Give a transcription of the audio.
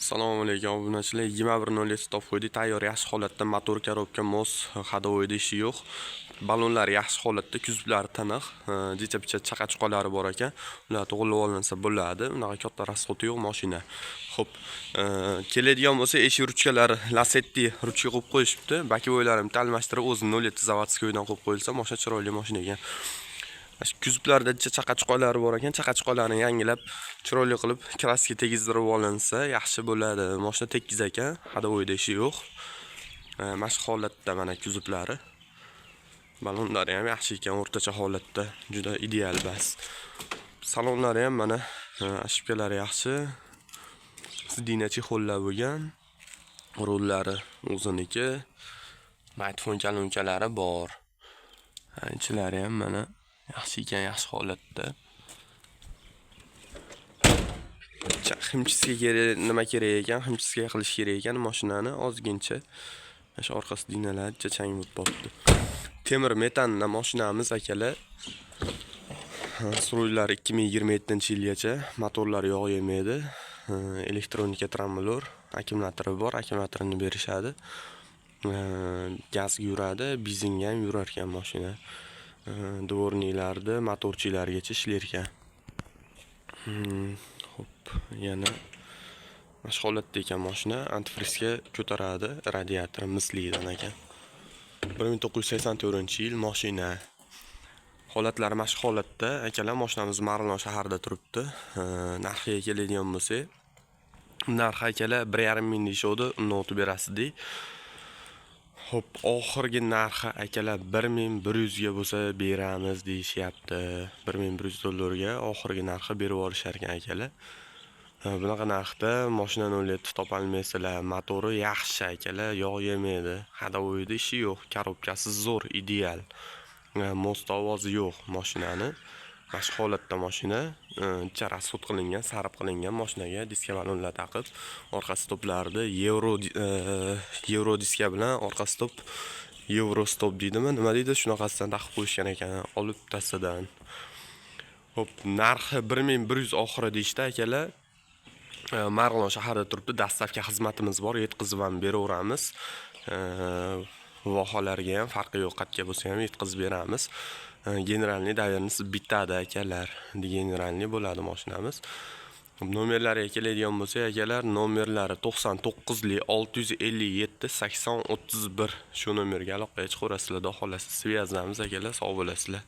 Assalomu alaykum, obunachilar. 21:07 topib qo'ydik. Tayyor, yaxshi holatda, motor, коробка, мост, ходовой da ishi yo'q. Ballonlari yaxshi holatda, kuzovlari tiniq, jicha-picha chaqa-chuqalari bor ekan. Ular to'g'rilab olinsa bo'ladi. Unaqa katta расход i yo'q mashina. Xo'p, keladigan bo'lsa, eshik ruchkalari Lasetti ruchka qo'yib qo'yishibdi. Боковой larini bitta almashtirib, o'zi 07 заводской dan qo'yib qo'yilsa, mashina chiroyli mashina ekan. Shu kuzovlarda chaqa-chuqalari bor ekan. Chaqa-chuqalarni yangilab, chiroyli qilib, краска tegizdirib olinsa, yaxshi bo'ladi. Mashina tekis ekan, ходовой da ishi yo'q. Mana shu holatda mana kuzovlari. Ballonlari ham yaxshi ekan, o'rtacha holatda, juda ideal bas. Salonlari ham mana обшивка lari yaxshi. Сиденья чехол lar bo'lgan. Rullari o'ziniki. Magnitofon kolonkalari bor. Ichlari ham mana yaxshi ekan, yaxshi holatda. Химчистка kerak, nima kerak ekan, химчистка qilish kerak ekan mashinani ozgincha. Mana shu orqa сиденья lar chang bo'lib qolibdi. Temir metanna mashinamiz, akalar. Срок lari 2027-yilgacha, motorlari yog' yemaydi. Elektronika трамблёр, akkumulyatori bor, akkumulyatorini berishadi. Gazga yuradi, benzinga ham yurar ekan mashina. Дворник larda, motorchilargacha ishlar ekan. Xo'p, yana mana shu holatda ekan mashina, антифриз ga ko'taradi, radiatori mislidan ekan. 1984-yil mashina. Holatlari mana shu holatda, akalar, mashinamiz Marg'ilon shahrida turibdi. Narxiga keladigan bo'lsak, narxi, akalar, 1,5 ming deyishuvdi, undan o'tib berasiz dey. Xo'p, oxirgi narxi, akalar, 1100 ga bo'lsa beramiz deyishyapti. 1100 dollarga oxirgi narxi berib yuborishar ekan, akalar. Bunaqa narxda mashina 07 topolmaysizlar. Motori yaxshi, akalar, yog' yemaydi. Ходовой da ishi yo'q, коробка si zo'r, ideal. Мост ovozi yo'q mashinani. Mana shu holatda mashina, ancha расход qilingan, sarf qilingan mashinaga diska ballonlar taqib, orqa stoplarida yevro diska bilan orqa stop, yevro stop deydimi, nima deydi, shunaqasidan taqib qo'yishgan ekan, olib tastadan. Xo'p, narxi 1100 oxiri deyishdi, akalar. Marg'ilon shahrida turibdi. Доставка xizmatimiz bor, yetkazib ham beraveramiz. Vohalarga ham farqi yo'q, qayerga bo'lsa ham yetkazib beramiz. Генеральный доверенность bitadi, akalar. Генеральный bo'ladi mashinamiz. Nomerlariga keladigan bo'lsak, akalar, nomerlari 99 lik 657 80 31. Shu nomerga aloqaga chiqaverasizlar, xudo xohlasa. Связь damiz, akalar, sog' bo'lasizlar.